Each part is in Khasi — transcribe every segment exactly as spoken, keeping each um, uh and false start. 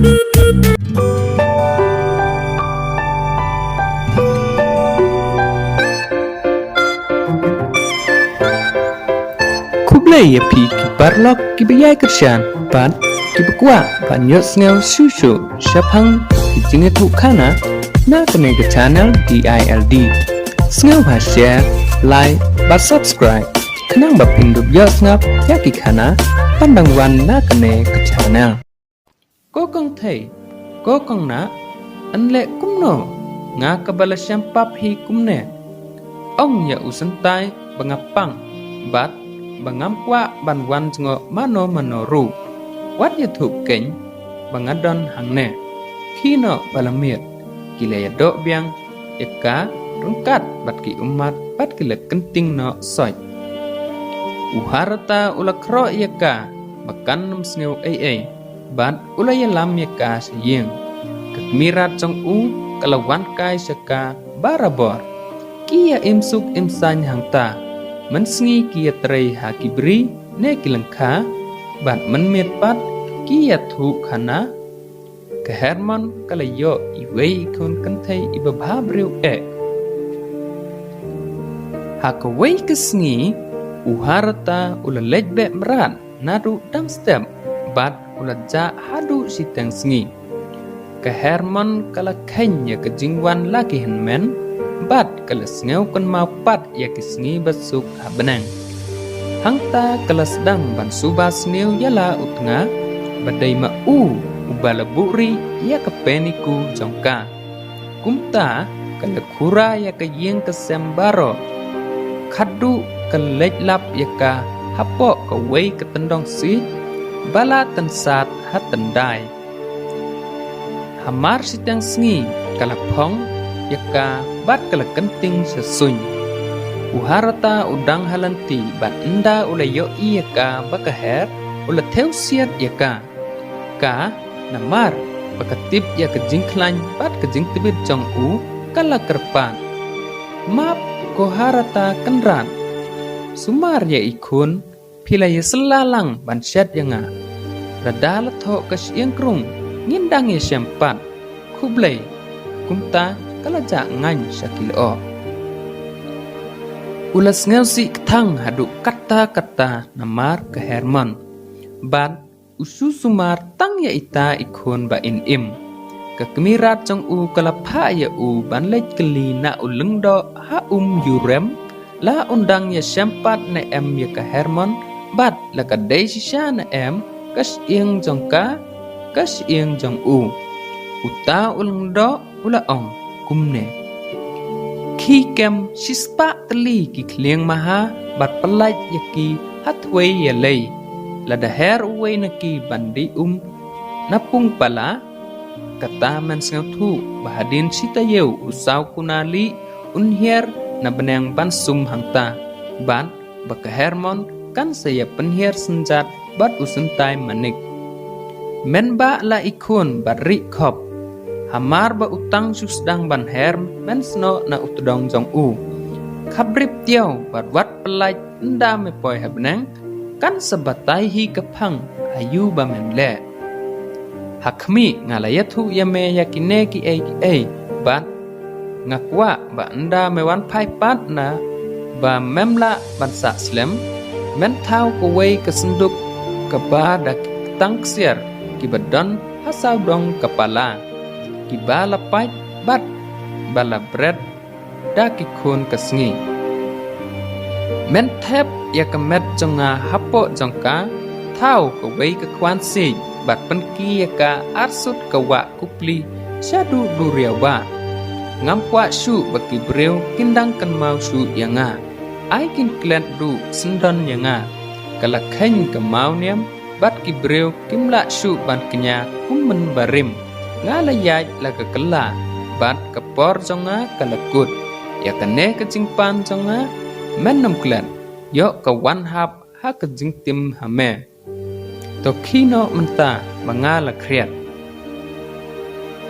Khublei ïa phi ki paralok kiba ïai kyrshan bad kiba kwah ban ïohsngew shuh shuh shaphang ki jingïathuhkhana na kane ka channel D I L D. Sngewbha share, like bad subscribe khnang ba phin dup ïohsngew ïa ki khana ban dang wan na kane ka channel. Ko kong thei, ko kong nah, yn leh kumno, nga kaba la shem pap hi kumne. Ong ïa u syntai ba nga pang bad ba ngam kwah ban wan jngoh mano mano ruh. Wat ïathuh keiñ ba nga don hangne. Khie noh ba la miet. Ki la ïadoh biang ïa ka ryngkat bad ki ummat bad ki la kynting noh soit. U Harata u la khroh ïa ka ba kan ym sngew ei ei bad u la ïalam ïa ka sha ïing. Ka kmie rat jong u ka la wan kai sha ka barabor. Ki ïa im suk im saiñ hangta. Mynsngi ki ïatrei ha ki bri ne ki lyngkha bad mynmiet pat ki ïathuhkhana. Ka Hermon ka la ïoh iwei i khun kynthei iba bha briew eh. Ha kawei ka sngi u Harata u la leit beh mrad naduh dang step bad u la jah haduh shiteng sngi. Ka Hermon ka la kheiñ ïa ka jingwan la ki hynmen bad ka la sngew kynmaw pat ïa ki sngi ba suk ha bneng. Hangta ka la sdang ban suba sniew ïa la u tnga ba dei ma u uba la buhrieh ïa ka peniku jong ka. Kumta ka la khura ïa ka ïing ka sem baroh. Khatduh ka leit lap ïa ka hapoh kawei ka tyndong siej ba la tynsat ha tyndai. Hamar shiteng sngi ka la phong ïa ka bad ka la kynting sha suiñ. U Harata u dang ha lynti bad ynda u la ïohi ïa ka ba ka her u la thew siat ïa ka. Ka namar ba ka tip ïa ka jingkhlaiñ bad ka jingtbit jong u ka la kyrpad. Map ko Harata kynrad. Sumar ïa i khun phi la ïasylla lang ban shet ïa nga. Lada la thoh ka shyieng krung ngin dang ïashem pat. Khublei. Kumta ka la jah ngaiñ sha ki lyoh. U la sngewsih kthang haduh katta katta namar ka Hermon. Bad u shu sumar tang ïa ita i khun ba in im. Ka kmie rat jong u ka la phah ïa u ban leit kylli na u lyngdoh ha um ïurem la un dang ïashem pat ne em ïa ka Hermon bad la ka dei shisha ne em ka shyieng jong ka, ka shyieng jong u. Uta u lyngdoh u la ong kumne. Khie kem shispah tylli ki khlieng maha bad pyllait ïa ki ha thwei ïalei. Lada her uwei na ki ban dih um na pung pala, kata men sngewthuh ba hadien shi taïew u saw kuna lieh un hiar na bneng ban sum hangta. Bad ba ka Hermon kan sa ïa pynhiar synjat bad u syntai manik. Men bah la i khun bad rieh khop. Hamar ba u tang shu sdang ban her men snoh na u tdong jong u. Khapbrip tiaw bad wat pyllait ynda me poi ha bneng kan sa batai hi ka phang ha ïu ba men leh. Ha khmih nga la ïathuh ïa me ïa kine kiei kiei bad nga kwah ba ynda me wan phai pat na ba mem lah ban sah slem, men thaw kawei ka synduk kaba da ki ktang ksiar kiba don ha sawdong ka pala kiba la pait bad ba la bret da ki khun ka sngi. Men thep ïa ka met jong nga hapoh jong ka, thaw kawei ka khwan siej bad pynki ïa ka arsut ka wah kupli shaduh duriaw ba. Ngam kwah shuh ba ki briew kin dang kynmaw shuh ïa nga. Ai kin klet duh syndon ïa nga. Ka la kheiñ ka maw niam bad ki briew kim lah shuh ban kñia kum mynbarim. Nga la ïaid la ka kylla bad ka por jong nga ka la kut. Ïa kane ka jingpan jong nga men nym klet. Ïoh ka wan hap ha ka jingtim ha me. To khie noh mynta ba nga la khriat.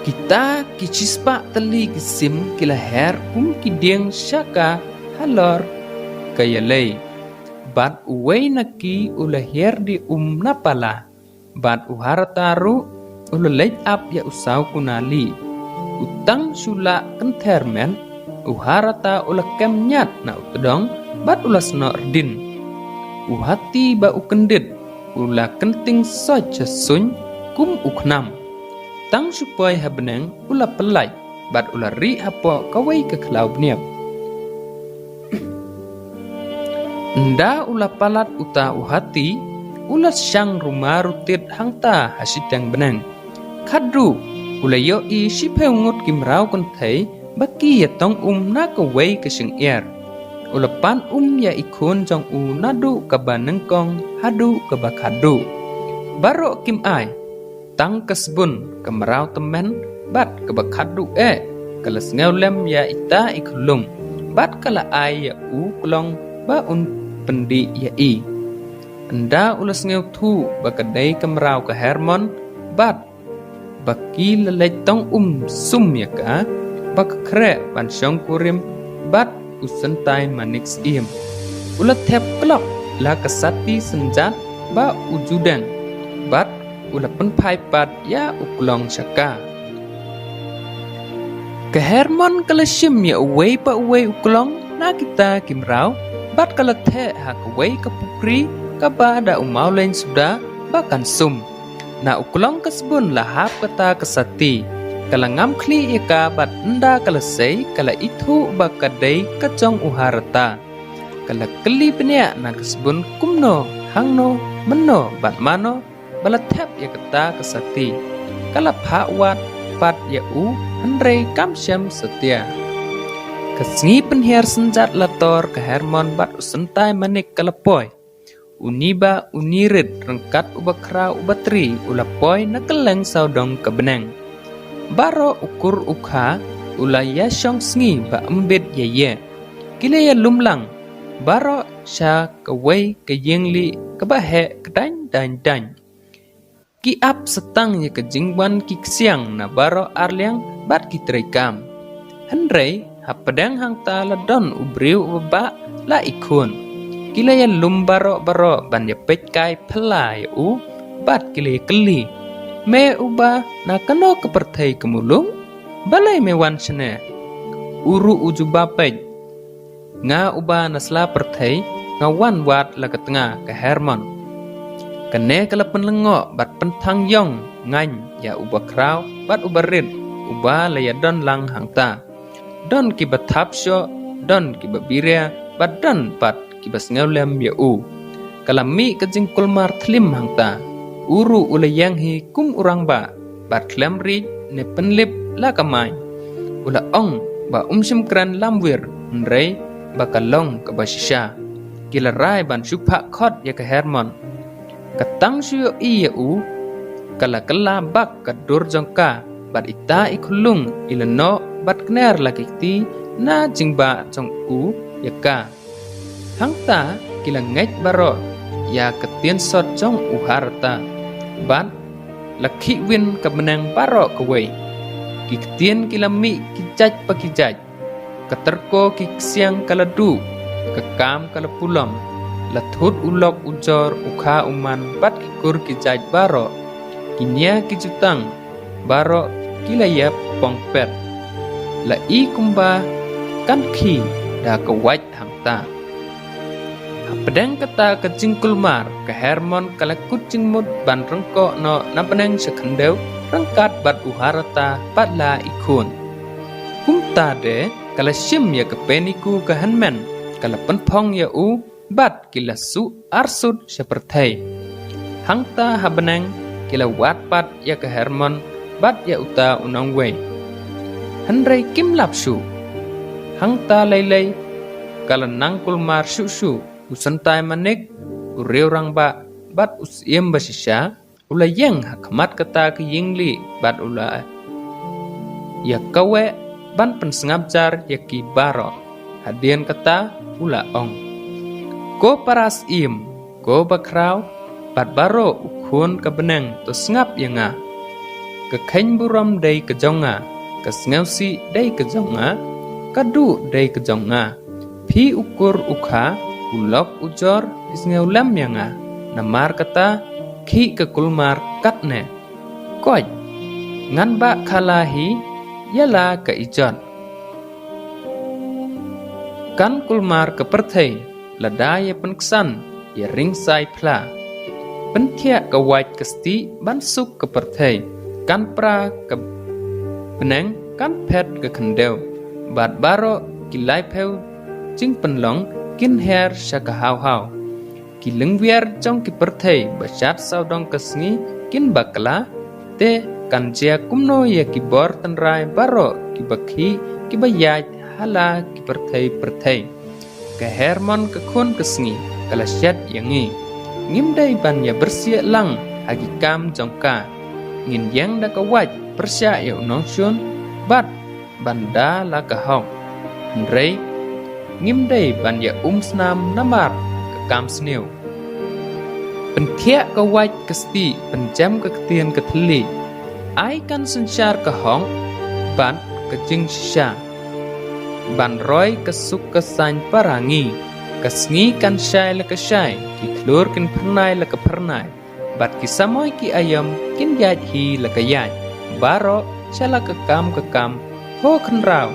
Kita ki shispah tylli ki sim ki la her kum ki dieng sha ka halor ka ïalei. Bad uwei na ki u la hiar dih um na pala. Bad u Harata ruh u la leit ap ïa u saw kuna lieh. U tang shu la kynther met, u Harata u la kem ñiat na u tdong, bad u la snoh rdin. U hati ba u kyndit, u la kynting soit sha suiñ, kum u khnam. Tang shu poi ha bneng, u la pyllait, bad u la rieh hapoh kawei ka khlaw bniap. Ynda u la palat uta u hati, u la shang ruma rutit hangta ha shiteng bneng. Khatduh, u la ïohi shiphew ngut ki mraw kynthei, ba ki ïatong um na kawei ka shyngiar. U la pan um ïa i khun jong u naduh kaba nyngkong, haduh kaba khatduh. Baroh kim ai, tang ka sbun, ka mraw tymmen, bad kaba khatduh eh, ka la sngew lem ïa ita i khyllung, bad ka la ai ïa u klong ba un pyndih ïa i. Ynda u la sngewthuh ba ka dei ka mraw ka Hermon, bad ba ki la leit tong um sum ïa ka, ba ka khreh ban shong kurim, bad u Syntai Manik Syiem. U la thep klok la ka sati synjat ba u judeng, bad u la pynphai pat ïa u klong sha ka. Ka Hermon ka la shim ïa uwei pa uwei u klong na kita ki mraw, bad ka la theh ha kawei ka pukri kaba da u mawleiñ suda ba kan sum. Na u klong ka sbun la hap kata ka sati. Ka la ngam khlieh ïa ka bad ynda ka la sei ka la ithuh ba ka dei ka jong u Harata. Ka la kylli bniah na ka sbun kumno, hangno, mynno bad mano ba la thep ïa kata ka sati. Ka la phah wad pat ïa u, hynrei kam shem satia. Ka sngi pynhiar synjat la tor, ka Hermon bad u Syntai Manik ka la poi. Uni ba uni rit ryngkat u bakhraw u batri u la poi na kylleng sawdong ka bneng. Baroh u kur u kha u la ïa shong sngi ba ym bit ïa ïeh. Ki la ïa lum lang baroh sha kawei ka ïing lieh kaba heh kdaiñ daiñ daiñ. Ki ap satang ïa ka jingwan ki ksiang na baroh arliang bad ki treikam. Hynrei hapdeng hangta la don u briew uba bah la i khun. Ki la ïa lum baroh baroh ban ïa peit kai phylla ïa u, bad ki la ïa kylli, "Me uba na kano ka pyrthei ka muluk? Balei me wan shane?" U ruh u jubab peit, "Nga uba na sla pyrthei, nga wan wad la ka tnga ka Hermon." Kane ka la pynlyngngoh bad pynthang ïong ngaiñ ïa u bakhraw bad u barit uba la ïa don lang hangta. Don kiba thap shoh, don kiba biria, bad don pat kiba sngewlem ïa u. Ka la mih ka jingkulmar thlim hangta. U ruh u la ïeng hi kum u rangbah, bad khlem riej ne pynlip la ka mai. U la ong ba um shym kren lamwir, hynrei ba ka long kaba shisha. Ki la rai ban shu phah khot ïa ka Hermon. Ka tang shu ïohi ïa u, ka la kylla bak ka dur jong ka, bad ita i khunlung i la noh bad kner la ki kti na jingbah jong u ïa ka. Hangta ki la ngeit baroh ïa ka tiensot jong u Harata, bad la khih win ka bneng baroh kawei. Ki ktien ki la mih ki jait pa ki jait, ka tyrko ki ksiang ka la duh, ka kam ka la pulom, la thut u lok u jor u kha u man bad ki kur ki jait baroh, ki nia ki jutang baroh ki la ïap pong pet. La i kumba kan khih da ka wait hangta. Hapdeng kata ka jingkulmar, ka Hermon ka la kut jingmut ban ryngkoh noh na bneng sha khyndew ryngkat bad u Harata bad la i khun. Kumta de ka la shim ïa ka Peniku ka hynmen, ka la pynphong ïa u bad ki la suh arsut sha pyrthei. Hangta ha bneng ki la wad pat ïa ka Hermon bad ïa uta u nongwei. Hynrei kim lap shuh. Hangta lei lei ka la nang kulmar shuh shuh u Syntai Manik, u riew rangbah bad u Syiem ba shisha, u la ïeng ha khmat kata ka ïing lieh bad u la ïa kaweh ban pynsngap jar ïa ki baroh. Hadien kata u la ong, "Ko para Syiem, ko bakhraw, bad baroh u khun ka bneng to sngap ïa nga. Ka kheiñ burom dei ka jong nga, ka sngewsih dei ka jong nga, ka duh dei ka jong nga. Phi u kur u kha, u lok u jor, phi sngewlem ïa nga. Namar kata, khih ka kulmar katne. Koit, Ngan bah khala hi ïa la ka ijot. Kan kulmar ka pyrthei lada ïa pynksan ïa ringsai phla. Pynthiah ka wait ka stieh ban suk ka pyrthei. Kan pra ka bneng, kan phet ka khyndew. Bad baroh ki laiphew jingpynlong kin her sha ka haw haw. Ki lyngwiar jong ki pyrthei ba shad sawdong ka sngi kin bakla, te kan jia kumno ïa ki bor tynrai baroh ki ba khih ki ba ïaid ha la ki pyrthei pyrthei. Ka Hermon ka khun ka sngi ka la shet ïa ngi. Ngim dei ban ïa byrsieh lang ha ki kam jong ka. Ngin ïeng da ka wait pyrshah ïa u nongshun bad ban da la ka hok. Hynrei ngim dei ban ïa um snam namar ka kam sniew. Pynthiah ka wait ka stieh, pynjem ka ktien ka thylli. Ai kan synshar ka hok bad ka jingshisha. Ban roi ka suk ka saiñ para ngi. Ka sngi kan shai la ka shai, ki khlur kin phyrnai la ka phyrnai. Bad ki samoi ki aïom kin ïaid hi la ka ïaid. Baroh sha la ka kam ka kam. Ho khynraw,